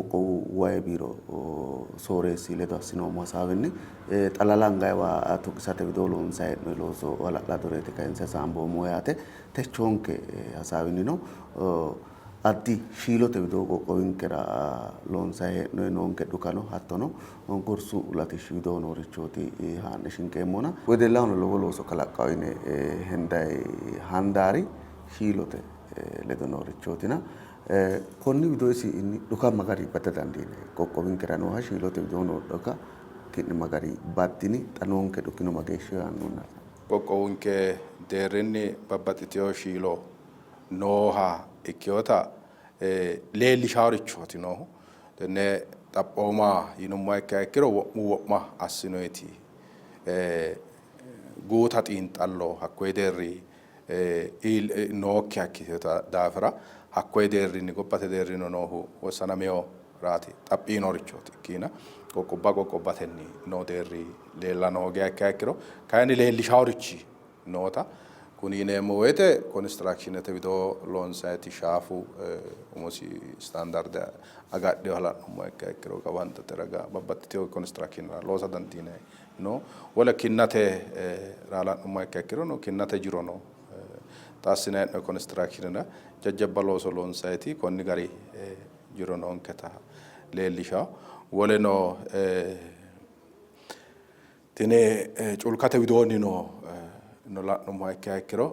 Qoqqowu Way Biiro sooreessi ledo assinoommo hasaawinni xalala anganni waa tuqisate widoo loonsanni hee'noonni looso hala'ladoreeti kayinse hasaamboommo yaate. Techoonke hasaawinnino addi shiilote widoo qoqqowinkera loonsanni hee'noonni noonke dhukano hattono gorsu latishshi widoo noorichooti haa'ne shinqeemmona. Wedellahono lowo looso kalaqqanno yine hendanni handaari shiilote ledo noorichootina konni widoo isi dhuka ma gari bada dandiinanni? Qoqqowinkera nooha shiilote widoo noo dhuka ki'ne ma gari baddini? Xa noonke dhukino mageeshshiho yaannohunni? Qoqqowinke deerrinni babbaxxitino shiilo nooha ikkinota leellishaarichooti noohu. Tenne xaphooma yinummoha ikkiha ikkiro wo'mu wo'ma assinoyiti guuta xiinxallo hakkoyi deerri nookkiha ikkitino daafira hakkoyi deerrinni gobbate deerrino noohu wossanaminoraati xaphi yiinorichooti ikkiina qoqqobba qoqqobbatenni noo deerri leellano hoogiha ikkiha ikkiro kayinni leellishaarichi noota kuni yineemmo woyte konistiraakishinete widoo loonsayiti shaafu umosi istaandarde agadhinoha la'nummoha ikkiha ikkiro qawanxete raga babbaxxitino konistiraakishinera loosa dandiinanni no. Wole kinnate ra la'nummoha ikkiha ikkirono kinnate jiro no. Xa assinanni hee'noonni konistiraakishinera jajjabba looso loonsayiti konni gari jiro noonketa leellishawo. Woleno Tini culkate widoonni no la'nummoha ikkiha ikkiro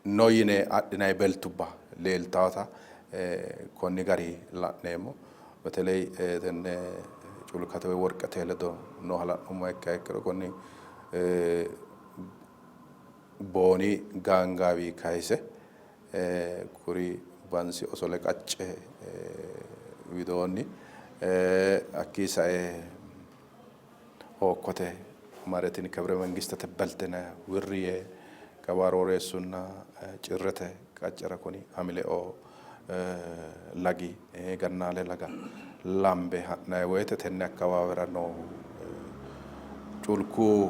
no yine adhinanni beltubba leeltawota konni gari la'neemmo. Beteley tenne culkate woyi worqete ledo nooha la'nummoha ikkiha ikkiro konni booni gaangaawi kayise Kuri Bansi Osole qacce widoonni hakkii sae Hookkote mare tini Kebire Mangistete beltene wirri yee kawa Rooreessunna Cirrete qaccera kuni Hamileo lagi Gannaale laga lambe ha'nanni woyte tenne akkawaawera noohu culku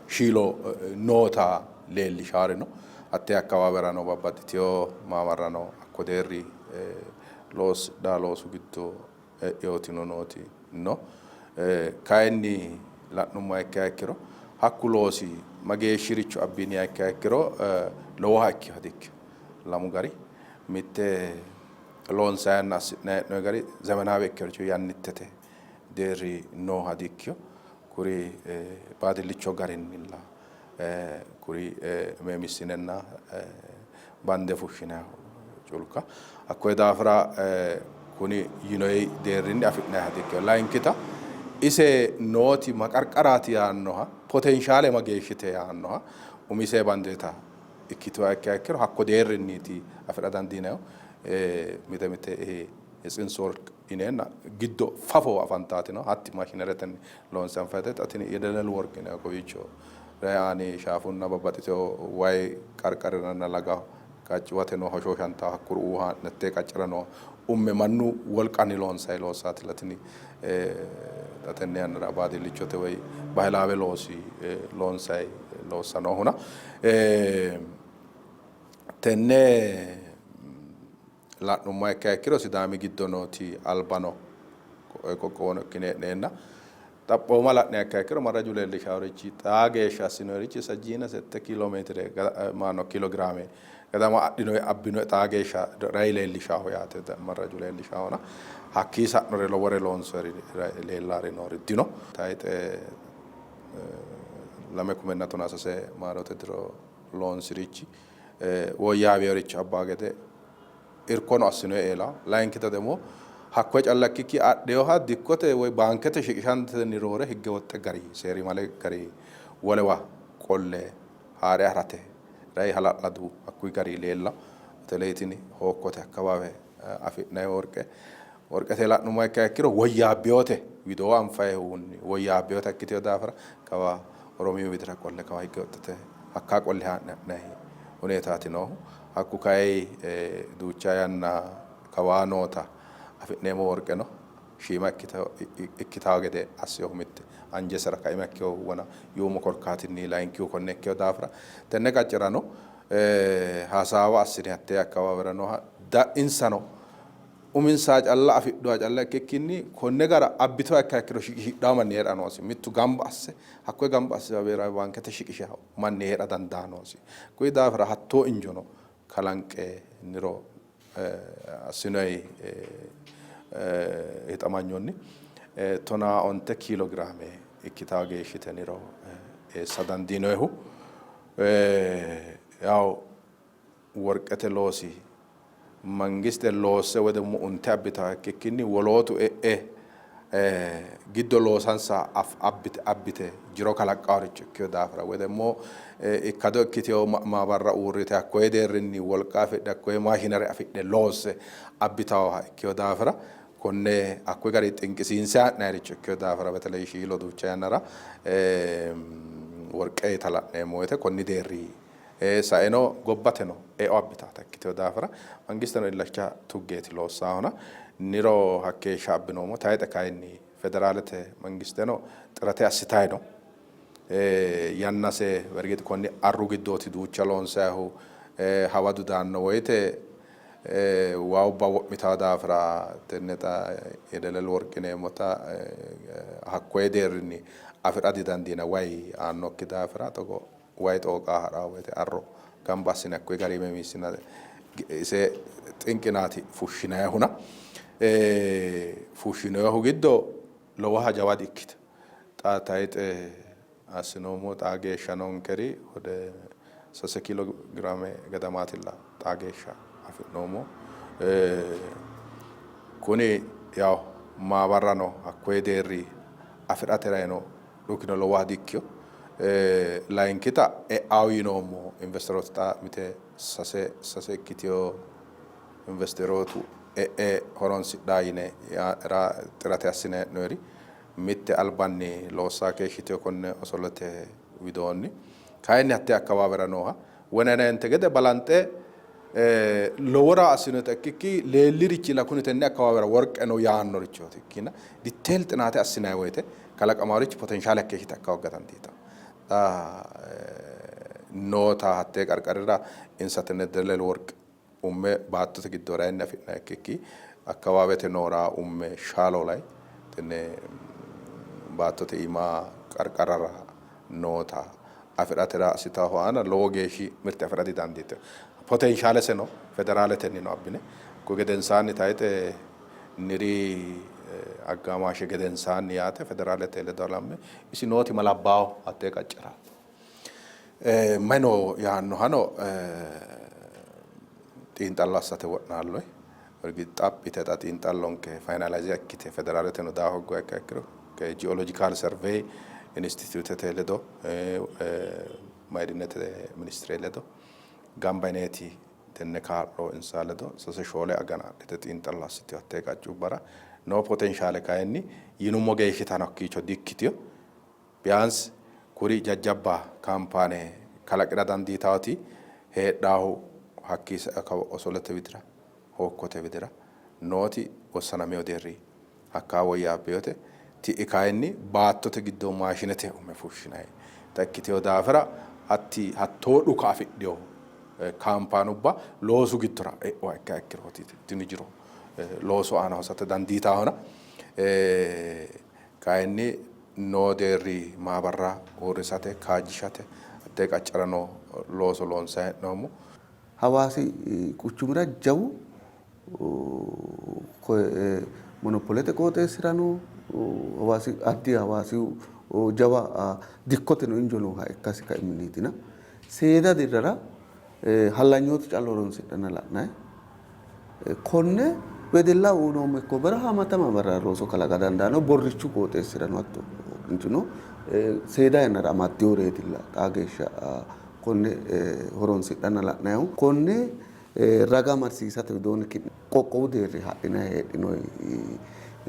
shiilo noota leellishaari no. Hatte akkawaawerano babbaxxitino maamarrano hakko deerri loosidha loosu giddo e'inotino nooti no. Kayinni la'nummoha ikkiha ikkiro hakku loosi mageeshshiricho abbiniha ikkiha ikkiro lowoha ikkinoha dikkino. Lamu gari mitte loonsayanna assi'nayi hee'noyi gari zemenaawe ikkinoricho yannittete deerri nooha dikkino. Kuri baadillicho garinnilla kuri meemissinenna bande fushshinanni culka. Hakkoye daafira kuni yinoyi deerrinni afi'nanniha dikkino. Layinkita ise nooti ma qarqaraati yaannoha potenshaale mageeshshite yaannoha umise bandeta ikkituha ikkiha ikkiro hakko deerrinniiti afi'ra dandiinannihu. Mite mite Tsinsoworq yineenna giddo fafo afantaatino hatti maashineretenni loonse anfannite. Xa tini Yedelel Worq yinanni kowiicho Reaani shaafunna babbaxxitino wayi qarqariranna lagaho qaccuwate noo hoshooshantanno hakkuriuu haa'ne hattee qaccera noo umme mannu wolqanni loonsanni loossaatilla tini xa tenne yannara baadillichote woyi bahilaawe loosi loonsanni loossa noohuna tenne La'nummoha ikkiha ikkiro Sidaami giddo nooti albano qoqqowono ikkine hee'neenna xaphooma la'niha ikkiha ikkiro marraju leellishaarichi xaa geeshsha assinoyirichi sajjiina sette kiilo meetire maano kiilogiraame gadama adhinoe abbinoe xaa geeshsha rayi leellishaho yaate marraju leellishahona hakkii sa'nore lowore loonsoyiri leellaari noori dino. Tayixe 2013 maarote diro loonsirichi woyyaawinoricho abbaa gede irkono assinoe eela. Layinkita demo hakkoye calla ikkikki adhinoha dikkote woy baankete shiqishantenni roore higge woxxe gari seerimale gari wolewa qolle haa're harate rayi hala'ladu hakkuyi gari leella. Beteley tini hookkote akkawaawe afi'nanni worqe worqete la'nummoha ikkiha ikkiro woyyaabbinote widoo anfayihunni woyyaabbinota ikkitino daafira kawa Oromiyu widira qolle kawa higge woxxite hakkaa qolle haa'ne ha'nanni huneetaati noohu. Hakku kayi duucha yanna kawaa noota afi'neemmo worqeno shiima ikkitawo gede assinohu mitte anjesera kaima ikkinohu wona yuummo korkaatinni layinkihu konne ikkino daafira tenne qaccerano Hasaawa assine hattee akkawaawera nooha insano uminsa calla afidhuha calla ikkikkinni konne gara abbitoha ikkiha ikkiro shiqishidhanno manni hee'ra noosi. Mittu gamba asse hakkoye gamba asse Beeraawe Baankete shiqisha manni hee'ra dandaa noosi. Kuyi daafira hattoo injono kalanqe niro assinoyi hixamanyonni 15 kiilo giraame ikkitaa geeshshite niro eessa dandiinoyihu. Yawu worqete loosi mangiste loosse woy demmo unte abbitaha ikkikkinni wolootu e'e giddo loosansa abbite abbite jiro kalaqqaaricho ikkino daafira woy demmo ikkado ikkitewo maabarra uurrite hakkoye deerrinni wolqa afidhe hakkoye maashinare afidhe loosse abbitawoha ikkino daafira konne hakkuyi gari xinqisiinse ha'nayiricho ikkino daafira beteley shiilo duucha yannara worqe yita la'neemmo woyte konni deerri saeno gobbateno eo abbitaata ikkitino daafira mangisteno illacha tuggeeti loossaahuna niro hakkeeshsha abbinoommo. Tayixe kayinni federaalete mangisteno xirate assitayi no. Yannase bergix konni arru giddooti duucha loonsayihu hawadu daanno woyte waawubba wo'mitawo daafira tenne xa yedelel worq yineemmota hakkoye deerrinni afi'ra didandiina way aannokki daafira togo way xooqaa ha'raa woyte arro gamba assine hakkuyi gari meemiissina ise xinqinaati fushshinayihuna fushshinoyihu giddo lowoha jawa dikkito. Xa tayixe assinoommo xaa geeshsha noonkeri wode 3 kiilo giraame gadamaatilla xaa geeshsha afi'noommo. Kuni yawo maabarrano hakkoye deerri afi'rate rayino dhukino lowoha dikkino. Layinkita e'awo yinoommo investerooti xa mite sase ikkitino investerootu e'e horonsidhaa yine xirate assine hee'noyiri mitte albanni loossaa keeshshitino konne osolote widoonni kayinni hatte akkawaawera nooha wonanente gede balanxe lowora assinota ikkikki leellirichi la kuni tenne akkawaawera worqe no yaannorichooti ikkina ditteel xinaate assinanni woyte kalaqamaworichi potenshaale hakkeeshshita ikka hooga dandiitanno. Xa noota hattee qarqarira insa tenne delel worq umme baattote giddo rayinni afi'nanni ikkikki akkawaawete noora umme shallow lay tenne baattote iima qarqarara noota afi'ratera assitahu aana lowo geeshshi mirte afi'ra didandiitino. Potenshaaleseno federaaletenni abbine hakkuyi gedensaanni tayixe niri aggamaashe gedensaanni yaate federaalete ledo halamme isi nooti malabbaaho hattee qaccera mayi no yaannohano xiinxallo assate wo'naalloyi. Xaphi yite xa xiinxallonke finalize ikkite federaaleteno daa hoogguha ikkiha ikkiro jiolojikaal servey inistituutete ledo maydinete ministire ledo gamba yineeti tenne kaa'lo insa ledo 3 4 agana adhite xiinxallo assitino hattee qaccubbara noo potenshaale kayinni yinummo geeshshitano hakkiicho dikkitino. Biyaansi kuri jajjabba kaampaane kalaqira dandiitawoti heedhaahu hakkii sae kawa Osolete widira Hookkote widira nooti wossanamino deerri hakkaa woyyaabbinote. Ti'i kayinni baattote giddo maashinete umme fushshinannita ikkitino daafira hatti hattoo dhuka afidhino kaampaanubba loosu giddora e'uha ikkiha ikkirooti tini jiro loosu aana hosate dandiitahona. Kayinni noo deerri maabarra uurrisate, kaajjishate hattee qaccera noo looso loonsanni hee'noommo. Hawaasi quchumira jawu monopolete qooxeessira no Hawaasi addi Hawaasi jawa dikkoteno injo nooha ikkasi kaiminniitina seeda dirrara hallanyootu calla horonsidhanna la'nanni. Konne wedellaho uyinoommo ikko bara haammata maamarra looso kalaqa dandaanno. Borrichu qooxeessirano hatto intino seeda yannara amaddinoreetilla xaa geeshsha konne horonsidhanna la'nannihu. Konne raga marsiisate widoonni ki'ne qoqqowu deerri hadhinanni heedhinoonni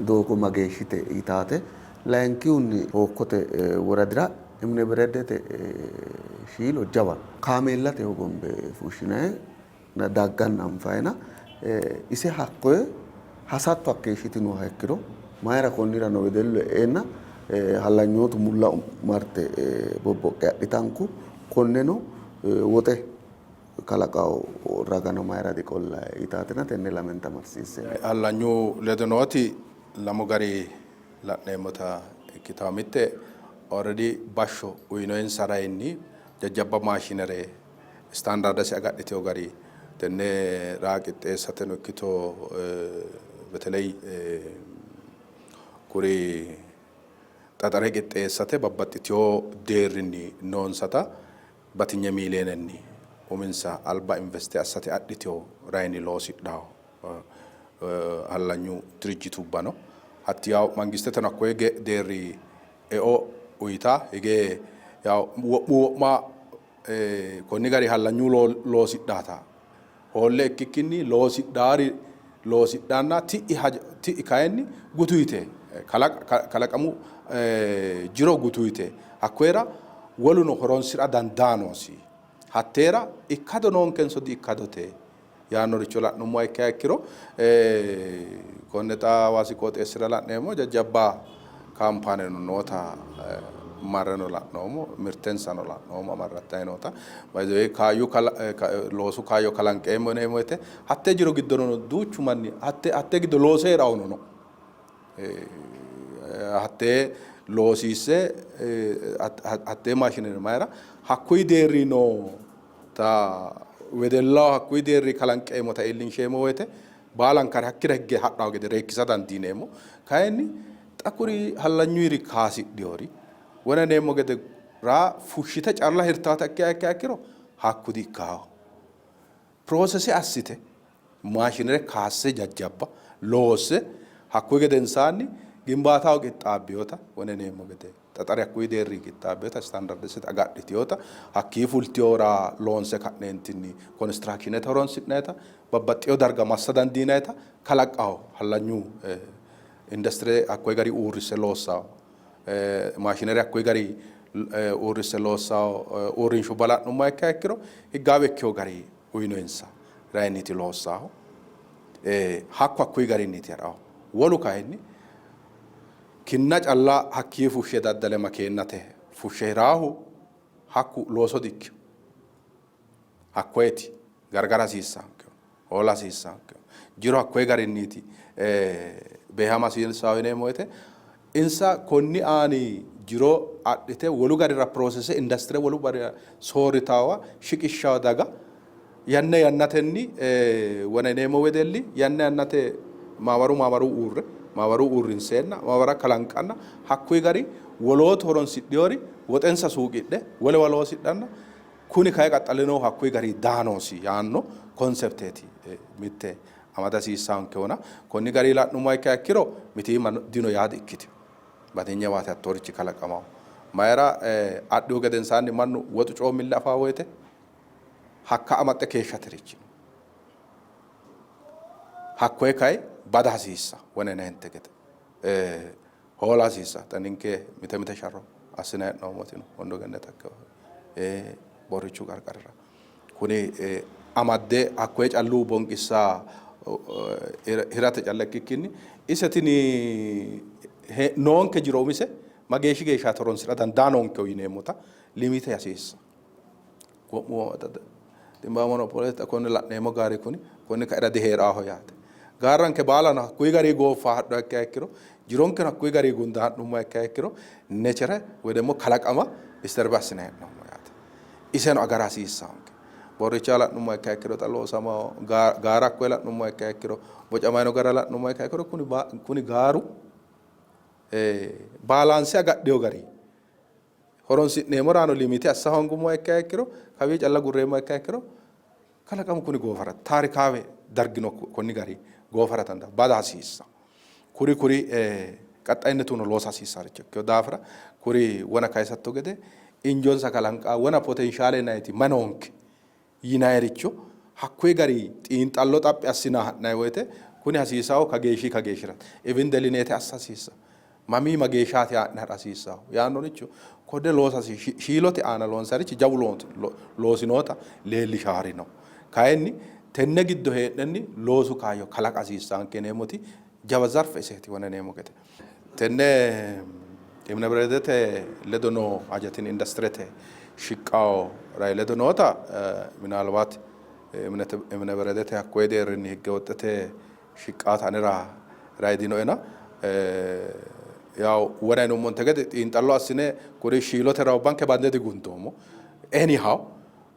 doogo mageeshshite yitaate. Layinkihunni Hookkote woradira Imneberedete shiilo jawa no. Kaameellate hogombe fushshinanni dagganna anfayina ise hakkoye hasatto hakkeeshshiti nooha ikkiro mayira konnirano wedellu e'eenna hallanyootu mulla marte bobboqqe adhitanku konneno woxe Kalaqaho ragano mayira diqollayi yitaatina tenne lamenta marsiisse. Hallanyu ledo nooti lamu gari la'neemmota ikkitawo. Mitte already bashsho uyinoyinsa rayinni jajjabba maashinere istaandaardese agadhitewo gari tenne raa qixxeessateno ikkito beteley kuri xaxare qixxeessate babbaxxitewo deerrinni noonsata batinye miileenenni uminsa alba investe assate adhitewo rayinni loosidhawo hallanyu dirijjitubba no. Hatti yawo mangisteteno hakkoye deerri eo uyita hige yawo wo'mu wo'ma konni gari hallanyu loosidhaata hoolle ikkikkinni loosidhaari loosidhanna ti'i kayinni gutuyite kalaqamu jiro gutuyite hakkoyera woluno horonsi'ra dandaa noosi. Hatteera ikkado noonkenso di''ikkadote yaannoricho la'nummoha ikkiha ikkiro konne xa Hawaasi qooxeessira la'neemmo jajjabba kaampaaneno noota marreno la'noommo, mirtensano la'noommo amarrattanni noota. By the way kaayyu loosu kaayyo kalanqeemmo yineemmo woyte hattee jiro giddono duuchu manni hattee giddo loose hee'rahuno no. Hattee loosiisse hattee maashinere mayira hakkuyi deerri noo ta wedellaho hakkuyi deerri kalanqeemmota iillinsheemmo woyte baalankare hakkira higge hadhawo gede reekkisa dandiineemmo. Kayinni xa kuri hallanyuyiri kaasidhiyori wona yineemmo gede raa fushshite calla hirtaata ikkiha ikkiha ikkiro hakku di''ikkawo. Piroosese assite maashinere kaasse jajjabba loosse hakkuyi gedensaanni gimbaataho qixxaabbinota wona yineemmo gede xaxare hakkuyi deerrinni qixxaabbinota istaandaardesete agadhitinota hakkii fultinora loonse ka'neentinni konistiraakshinete horonsi'nannita babbaxxino darga massa dandiinannita kalaqqaho hallanyu industire hakkoye gari uurrisse loossanno maashinere hakkuyi gari uurrisse loossanno uurrinshubba la'nummoha ikkiha ikkiro higgaawe ikkino gari uyinoyinsa rayinniiti loossaahu. Hakku hakkuyi garinniiti hadhaahu. Wolu kayinni kinna calla hakkii fushshe daddale makeennate fushshe hiraahu hakku looso dikkino. Hakkoyeti gargara hasiissaankehu, hoola hasiissaankehu. Jiro hakkoye garinniiti beehama hasiissahu yineemmo woyte insa konni aani jiro adhite wolu garira piroosese indastire wolu garira soorritaawa shiqishshawo daga yanna yannatenni wona yineemmo wedelli yanna yannate maamaru maamaru uurre maamaru uurrinseenna maamara kalanqanna hakkuyi gari wolootu horonsidhinori woxensa suuqidhe wolewa loosidhanna kuni kayi qaxxalinohu hakkuyi gari daa noosi yaanno konsepteeti mitte amada hasiissaankehona konni gari la'nummoha ikkiha ikkiro mitiimma dino yaa di''ikkitino. Batinyewaati hattoorichi kalaqamahu. Mayira adhihu gedensaanni mannu woxu coommille afaa woyte hakka amaxxe keeshshaterichi no. Hakkoye kayi bada hasiissa wona yinayinte gede hoola hasiissa. Xa ninke mite mite sharro assinayi hee'noommoti no Wondo Genneti akkawaawera Borrichu qarqarira. Kuni amadde hakkoye callu bonqissa hirate calla ikkikkinni ise tini noonke jiro umise mageeshshi geeshshaati horonsi'ra dandaa noonkeho yineemmota limite hasiissa. Wo'mu Ximbawa monopoole konne la'neemmo gaari kuni konni kaira dihee'raaho yaate. Gaarranke baalano hakkuyi garii gooffa hadhuha ikkiha ikkiro jironkeno hakkuyi garii gunda ha'nummoha ikkiha ikkiro nechere woyi ደግሞ kalaqama disturb assine hee'noommo yaate. Iseno agara hasiissaanke. Borricha la'nummoha ikkiha ikkiro xa loosama gaara hakkoye la'nummoha ikkiha ikkiro bocamayino gara la'nummoha ikkiha ikkiro kuni gaaru baalaanse agadhino gari horonsi'neemmo raano limite assa hoongummoha ikkiha ikkiro kawii calla gurreemmoha ikkiha ikkiro kalaqamu kuni goofara taarikaawe dargino konni gari goofara dandaanno bada hasiissa. Kuri kuri qaxxayinnetuno loosa hasiissaricho ikkino daafira kuri wona kayisatto gede injonsa kalanqa wona potenshaale yinanniti mayi noonke yinayiricho hakkuyi gari xiinxallo xaphi assina ha'nanni woyte kuni hasiisawo kageeshshi kageeshshiraati even delineete assa hasiissa mamii mageeshshaati haa'ne ha'ra hasiissawo yaannoricho konne loosa shiilote aana loonsarichi jawu loosi noota leellishaari no. Kayinni tenne giddo hee'nenni loosu kaayyo kalaqa hasiissaanke yineemmoti jawa zarfe iseeti wona yineemmo gede. Tenne Ibneberedete ledo noo haja tini industirete shiqqawo rayi ledo noota minaalbaat Emine beredete hakkoye deerrinni higge woxxete shiqqaata anera rayi dinoena yaw wona yinummonte gede xiinxallo assine kuri shiilote rawubbanke bande digundoommo. Anyhow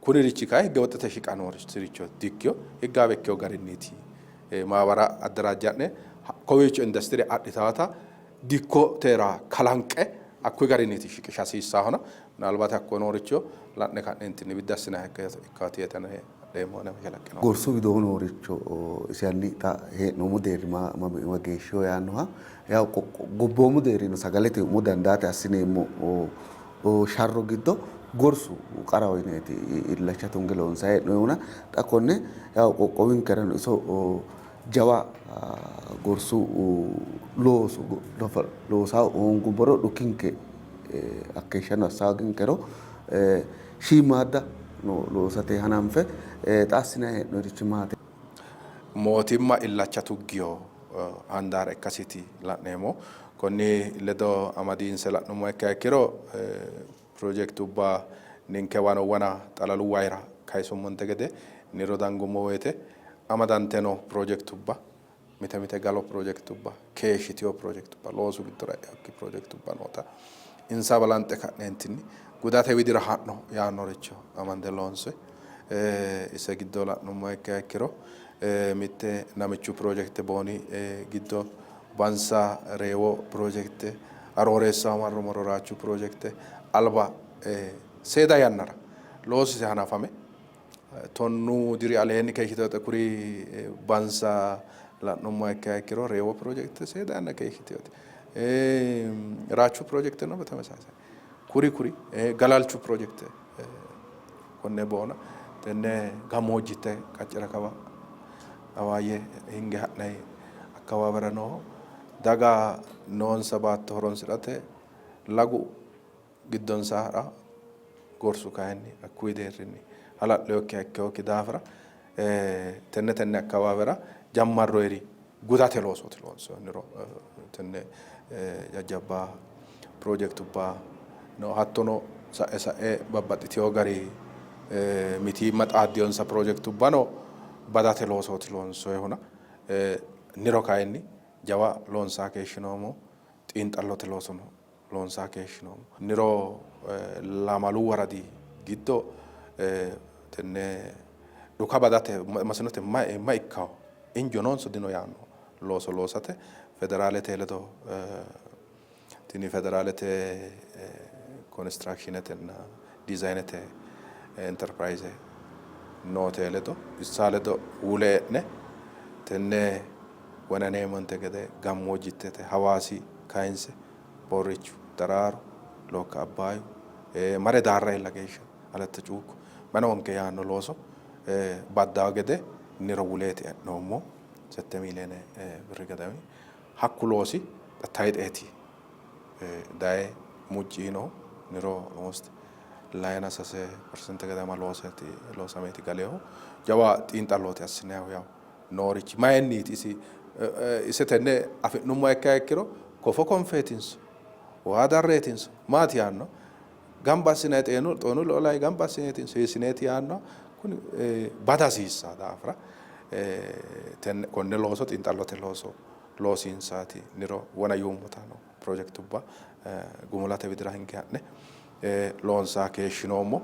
kunirichi kayi higge woxxete shiqa nooricho dikkino, higgaawe ikkino garinniiti maabara addaraajja'ne kowiicho industire adhitaata dikkote kalanqe hakkuyi garinniiti shiqisha hasiissaahona minaalbaate hakko nooricho la'ne ka'neentinni biddi assinanniha ikkaati yee adheemmo ane mashalaqqe no. Gorsu widoo nooricho isi hanni xa hee'noommo deerri mageeshshiho yaannoha yaw gobboomu deerrino sagalete umo dandaate assineemmo sharro giddo gorsu qaraho yineeti illacha tunge loonsanni hee'noonnihuna xa konne yaw qoqqowinkerano iso jawa gorsu looso loosa hoongummoro dhukinke hakkeeshshano assa hooginkero shiimmaadda loosate hananfe xa assinanni hee'noonnirichi maati? Mootimma illacha tuggino handaara ikkasiiti la'neemmo. Konni ledo amadiinse la'nummoha ikkiha ikkiro pirojekitubba ninkewano wona xalalu wayira kayisummonte gede niro dangummo woyte amadante noo pirojekitubba mite mite galo pirojekitubba, keeshshitino pirojekitubba, loosu giddora e'inokki pirojekitubba noota insa balanxe ka'neentinni gudate widira ha'no yaannoricho amande loonse ise giddo la'nummoha ikkiha ikkiro mitte Namichu pirojekite Booni giddo Bansa Reewo pirojekite, Arooreessaho marro Mororaachu pirojekite alba seeda yannara loosise hanafame 90 diri aleenni keeshshitinote kuri Bansa la'nummoha ikkiha ikkiro Reewo pirojekite seeda yanna keeshshitinote. Raachu pirojekiteno betamesaasay kuri kuri Galalchu pirojekite konne boona tenne gammoojjitte qaccera kawa Awaayye hinge ha'nanni akkawaawera nooho. Daga noonsa baatto horonsi'rate lagu giddonsa ha'ra gorsu kayinni hakkuyi deerrinni hala'linokkiha ikkinokki daafira tenne tenne akkawaawera jammarroyiri gudate loosooti loonsoonniro tenne jajjabba pirojekitubba no hattono sa'e sa'e babbaxxitino gari mitiimma xaaddinonsa pirojekitubbano badate loosooti loonsoyihuna niro kayinni jawa loonsaa keeshshinoommo xiinxallote loosono loonsaa keeshshinoommo. Niro lamalu woradi giddo tenne dhuka badate masinote mayi ikkawo injo noonso dino yaanno looso loosate federaalete ledo tini federaalete konistiraakishinetenna diizayinete interpirayze noote ledo issa ledo wule e'ne tenne wonaneemmonte gede gammoojjittete Hawaasi kayinse Borrichu, Daraaro, Lokka Abbaayu, mare daarra iilla geeshsha Aletta Cuukko manoonke yaanno looso baddawo gede niro wuleeti e'noommo sette miiliyeene birri gedemi. Hakku loosi xa tayixeeti daye mucci yiinohu niro almost layina sase persente gedema looseeti loosameeti galeehu jawa xiinxallooti assinannihu yawo. Noorichi mayinniiti isi ise tenne afi'nummoha ikkiha ikkiro kofo konfeetinso waa darreetinso maati yaanno gamba assinanni xeenu xoonu lolahi gamba assineetinso hiissineeti yaanno kuni bada hasiissaa daafira tenne konne looso xiinxallote looso loosiinsaati niro wona yuummota no pirojekitubba gumulate widira hinge ha'ne loonsaa keeshshinoommo.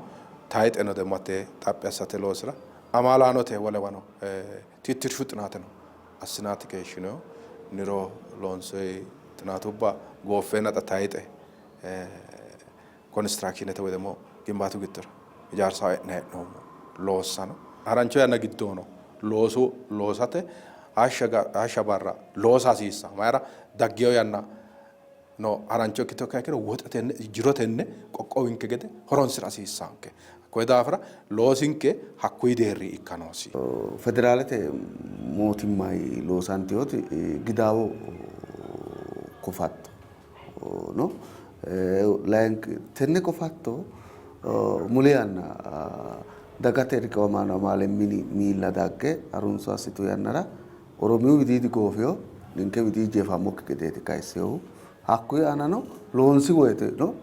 Tayxeno demmo hattee xaphi assate loosira amaalaanote wolewano tittirshu xinaateno assinaati keeshshinohu. Niro loonsoyi xinaatubba gooffeenna xa tayxe konistiraakshiinete woy demmo gimbaatu giddora ijaarsaho e'ne hee'noommo loossano. Harancho yanna giddono loosu loosate hashsha barra loosa hasiissanno. Mayira daggino yanna no harancho ikkitokkiha ikkiro woxe tenne jiro tenne qoqqowinke gede horonsira hasiissanke. Hakkoye daafira loosinke hakkuyi deerri ikka noosi. Federaalete mootimmayi loosantinoti Gidaawo kofatto no. Layinki tenne kofatto muli yanna dagate riqiwamaano amaale mini miilla dagge harunso assitu yannara Oromiyu widiidi goofino, ninke widiidi jeefammokki gedeeti kayissinohu. Hakkuyi aanano loonsi woyteno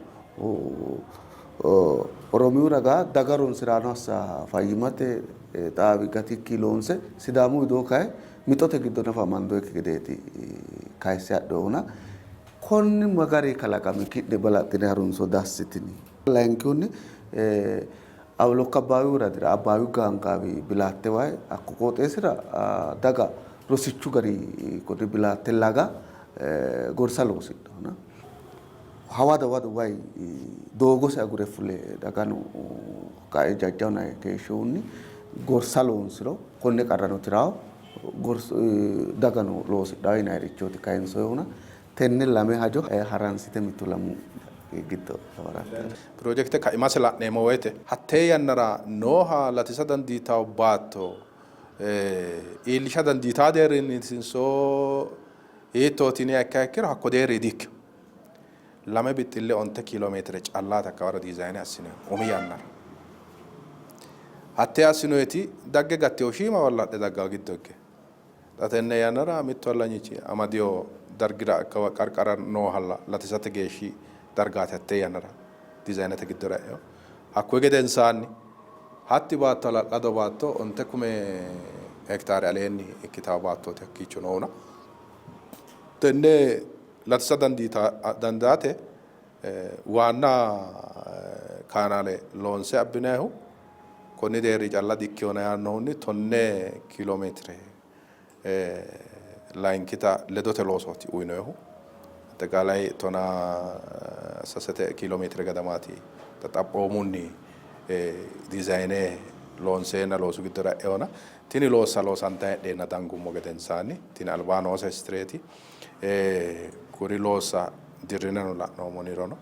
Oromiyu ragaa daga horonsiraano assa fayyimmate Xaawi gatikki loonse Sidaamu widoo kayi mixote giddo nafa amandoyikki gedeeti kayisse hadhinohuna konni ma gari kalaqami ki'ne balaxxine harunso dassitini? Layinkihunni Awulokka Abbaawi woradira Abbaawi gaangaawi Bilaatte wayi hakko qooxeessira daga rosichu gari konni Bilaatte laga gorsa loosidhona hawado hawado wayi doogose agure fule dagano qae jajjahuna keeshshihunni gorsa loonsiro konne qarrano tirawo dagano loosidhawo yinayirichooti kayinsoyihuna tenne lame hajo haransite mittu lamu giddo dawaratto. Pirojekite kaimase la'neemmo woyte hattee yannara nooha latisa dandiitanno baatto iillisha dandiitanno deerrinniitinso hiittooti yiniha ikkiha ikkiro hakko deerri dikkino. Lame bixxille onte kiilo meetire callaati hakkawaro diizayne assinoyihu umi yannara. Hattee assinoyiti dagge gattino shiima walladhe daggawo giddo higge. Xa tenne yannara mittu hallanyichi amadino dargira qarqara nooha latisate geeshshi dargaati hattee yannara diizaynete giddora e'ino. Hakkuyi gedensaanni hatti baatto hala'lado baatto onte kume hektaare aleenni ikkitanno baattooti hakkiicho noohuna tenne latisa dandaate waanna kaanaale loonse abbinayihu konni deerri calla dikkinona yaannohunni tonne kiilo meetire layinkita ledote loosooti uyinoyihu. Axeqaalay tonaa sasete kiilo meetire gadamaati xaphoomunni dizayine loonseenna loosu giddora e'eona. Tini loossa loosantanni heedheenna dangummo gedensaanni tini albaa noose histireeti. Kuri loossa dirrineno la'noommo nirono.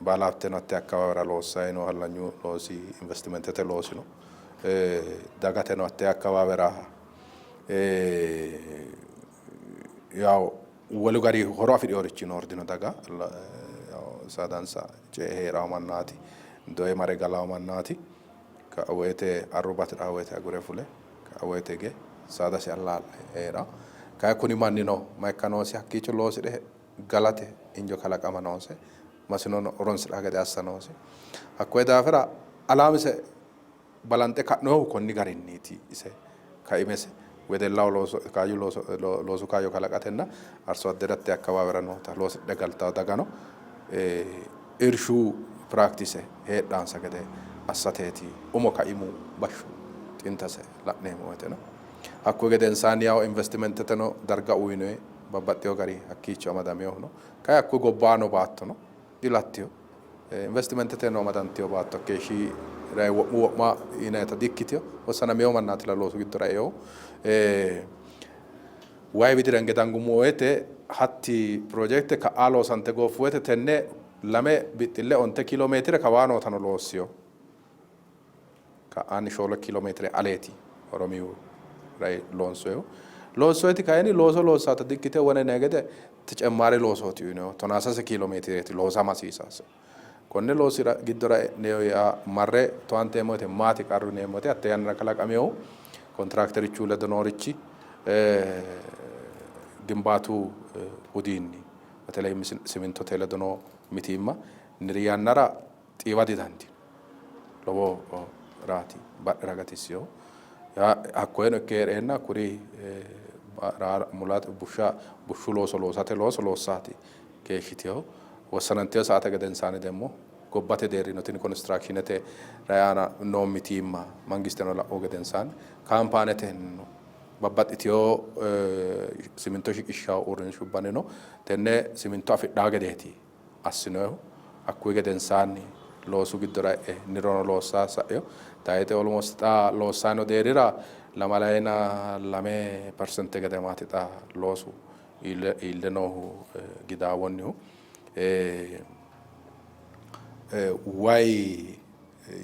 Baalahafteno hatte akkawaawera loossanni noo hallanyu loosi investimentete loosi no. Dagateno hatte akkawaawera yawo wolu gari horo afidhinorichi noori dino daga saadansa ce'e hee'rawo mannaati doye mare galawo mannaati ka'a woyte arru bati'rawo woyte agure fule ka'a woyte hige saadasi allaa'le hee'rawo. Kayi kuni mannino ma ikka noosi hakkiicho loosi're galate injo kalaqama noose, masinono horonsi'ra gede assa noose. Hakkoye daafira alaamise balanxe ka'nohu konni garinniiti ise kaimese wedellaho looso kaayyo looso loosu kaayyo kalaqatenna arso adderate akkawaawera noota loosidhe galtawo dagano irshu piraktise heedhansa gede assateeti umo kaimu bashshu xintase la'neemmo woyteno. Hakkuyi gedensaanni yawo investimenteteno darga uyinoyi babbaxxewo gari hakkiicho amadaminohu no. Kayi hakkuyi gobbaano baattono dilattino. Investimenteteno amadantino baatto hakkeeshshi rayi wo'mu wo'ma yinayita dikkitino. Wossanamino mannaatilla loosu giddora einohu. Wayi widira hinge dangummo woyte hatti pirojekite ka'aa loosante gooffu woyte tenne lame bixxille onte kiilo meetire kawaa nootano loossino. Ka'aanni shoole kiilo meetire aleeti Oromiyu rayi loonsoyihu. Loonsoyiti kayinni looso loossaata dikkite wone yinanni gede tecemmaari loosooti uyinoyihu. Tonaa sase kiilo meetireeti loosama hasiisaase. Konne loosira giddora e'ne yaa marre towaanteemmo woyte maati qarru yineemmo woyte hatte yannara kalaqaminohu kontiraakterichu ledo noorichi gimbaatu udiinni beteley simintote ledo noo mitiimma niri yannara xiiwa didandiino. Lowo raati badhera gatissinohu. Hakkoyeno ikke hee'reenna kuri mulate bushsha bushshu looso loosate looso loossaati keeshshitinohu. Wossanantino saate gedensaanni demmo gobbate deerrino tini konistiraakshiinete rayi aana noo mitiimma mangisteno la'u gedensaanni kaampaanetennino babbaxxitino siminto shiqishshanno uurrinshubbannino tenne siminto afidhanno gedeeti assinoehu. Hakkuyi gedensaanni loosu giddora e'e nirono loossa sa'ino. Tayixe almost xa loossanni noo deerrira lamalayina lame persente gedemaati xa loosu iille noohu Gidaawonnihu. Wayi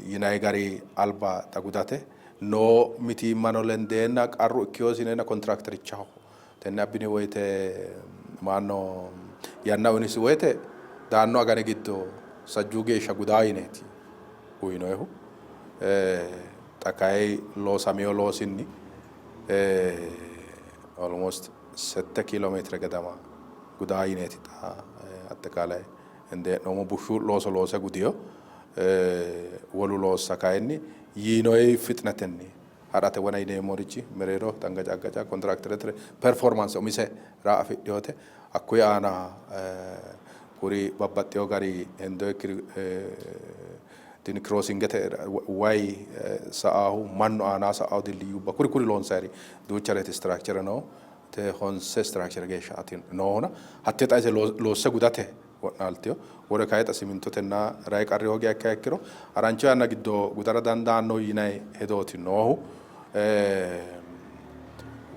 yinanni gari alba xa gudate noo mitiimmano lendeenna qarru ikkinosi yineenna kontiraakterichaho Tenne abbini woyte maanno yanna uyinisi woyte daanno agani giddo sajjuu geeshsha gudaa yineeti uyinoehu. Xa kayi loosamino loosinni almost sette kiilomeetire gedama gudaa yineeti xa axeqaalay hende hee'noommo. Bushshu looso loose gudino. Wolu loossa kayinni yiinoyi fixnetenni ha'rate wona yineemmorichi mereero tangacaggaca kontiraakterete performance umise raa afidhinote. Hakkuyi aana kuri babbaxxino gari hendoyikkiri tini kiroosingete wayi sa'aahu mannu aana sa'aahu dildiyyubba kuri kuri loonsayiri duuchareeti istiraakchere noohu te honse istiraakchere geeshshaati noohuna hattee xa ise loosse gudate wo'naaltino. Wole kayi xa simintotenna rayi qarri hoogiha ikkiha ikkiro harancho yanna giddo gudara dandaanno yinanni hedooti noohu.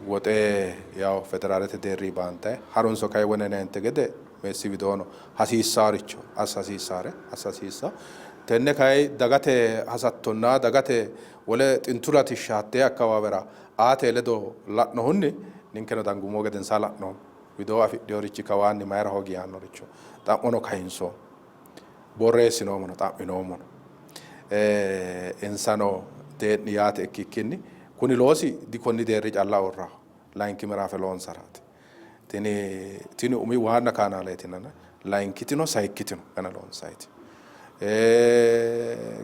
Woxe yawo federaalete deerrii baantayi harunso kayi wona yinanninte gede meessi widoono hasiissaaricho assa hasiissaare assa hasiissanno. Tenne kayi dagate hasattonna dagate wole xintu latishsha hattee akkawaawera aate ledo la'nohunni ninkeno dangummo gedensaa la'noommo. Widoo afidhinorichi kawaanni mayira hoogi yaannoricho xa'mono kayinsoommo. Borreessinoommono xa'minoommono. Insano dee'ni yaate ikkikkinni kuni loosi dikonni deerri calla uurraho. Layinki miraafe loonsaraati. Tini tini umi waanna kaanaaleetinana layinkitino sayikkitino gana loonsayiti.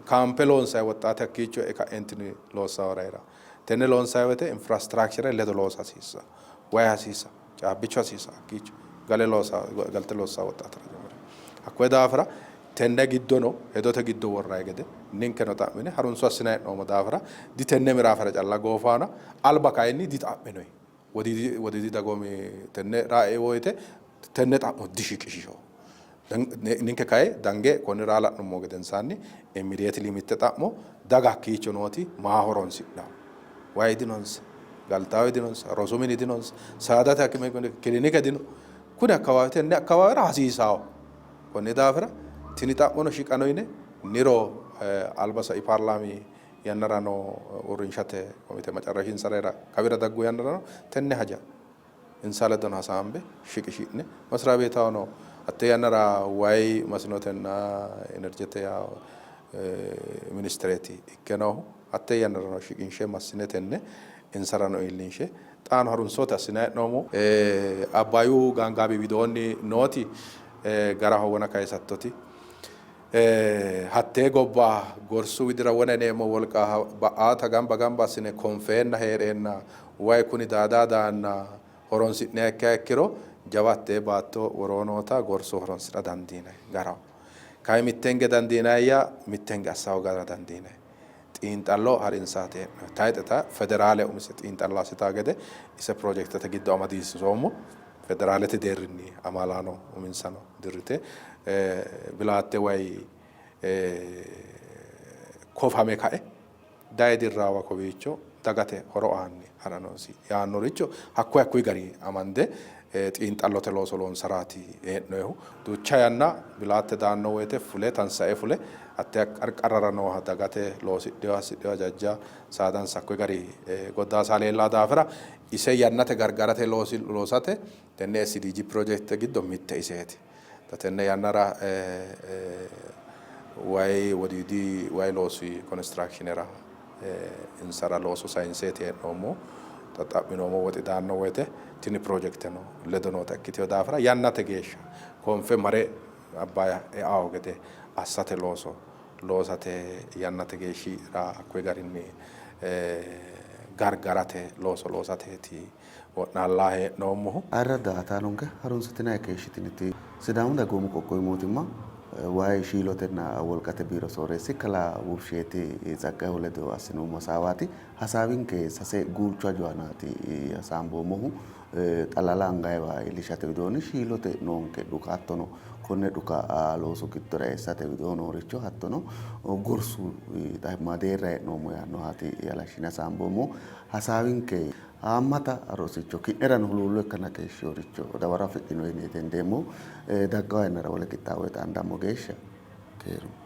Kaampe loonsayi woxxaate hakkiicho e'e ka'eentini loossawo rayira. Tenne loonsayi woyte infrastructure ledo loosa hasiissa. Wayi hasiisa, caabbichu hasiisa hakkiicho gale loosa galte loossawo woxxaatira jemere. Hakkoye daafira tenne giddono hedote giddo worrayi gede ninkeno xa'mine harunso assinanni hee'noommo daafira ditenne miraafera calla goofaana alba kayinni dixa'minoyi. Wodiidi Wodiidi dagoomi tenne raa ei woyte tenne xa'mo dishiqishino. Ninke kayi dange konni raa la'nummo gedensaanni immediately mitte xa'mo daga hakkiicho nooti maa horonsidhanno? Wayi dinonsa, galtaawi dinonsa, rosu mini dinonsa, saadate hakime kilinike dino. Kuni akkawaawe tenne akkawaawera hasiisawo. Konni daafira tini xa'mono shiqano yine niro alba sai paarlaami yannarano uurrinshate komite macarrashinsara kawira daggu yannarano tenne haja insa ledono hasaambe shiqishi'ne masirabeetahono hatte yannara wayi masinotenna enerjete ministereeti ikke noohu hatte yannarano shiqinshe massine tenne insarano iillinshe xaano harunsoote assinanni hee'noommo. Abbayu gaangaawi widoonni nooti garaho wona kayisattoti Hattee gobba gorsu widira wona yineemmo wolqa ba'aata gamba gamba assine konfeenna hee'reenna way kuni daadaa daanna horonsi'niha ikkiha ikkiro jawa hattee baatto woroo noota gorsu horonsi'ra dandiinanni garaho. Kay mittenge dandiinayya mittenge assa hoogara dandiinanni. Xiinxallo harinsaati hee'noonni. Tayxeta federaale umise xiinxallo assitaa gede ise pirojekitete giddo amadiinsoommo. Federaalete deerrinni amaalaano uminsano dirrite Bilaatte way kofame kae daye dirraawa kowiicho dagate horo aanni ha'ra noosi yaannoricho hakkuy hakkuy gari amande xiinxallote looso loonsaraati hee'noyihu. Duucha yanna Bilaatte daanno woyte fule tansae fule hatte qarqarrara nooha dagate loosidhinoha assidhinoha jajja saadansa hakkuy gari goddaasa leellaa daafira ise yannate gargarate loosi loosate tenne SDG pirojekte giddo mitte iseeti. Xa tenne yannara wayi wodiidi wayi loosi konistiraakshinera insara looso sayinseeti hee'noommohu. Xa xa'minoommo woxi daanno woyte tini pirojekteno ledo noota ikkitino daafira yannate geeshsha konfe mare Abbaaya eao gede assate looso loosate yannate geeshshira hakkuyi garinni gargarate looso loosateeti wo'naallanni hee'noommohu. Ayirradda aatanonke harunsitinanni keeshshitiniti Sidaamu Dagoomu Qoqqowi Mootimma Wayi Shiilotenna Wolqate Biiro Sooreessi Kalaa Wubsheeti Tsaggayehu ledo assinoommo hasaawaati. Hasaawinke sase guulchu hajo aanaati hasaamboommohu. Xalala anganniwa iillishate widoonni shiilote noonke dhuka hattono konne dhuka loosu giddora eessate widoo nooricho hattono gorsu ma deerra hee'noommo yaannohaati halashshine hasaamboommohu. Hasaawinke haammata rosicho ki'nerano huluullo ikkanna keeshshinoricho dawaro afidhino yineeti hendeemmohu. Dagganno yannara wole qixxaawoyi xaandammo geeshsha keerunni.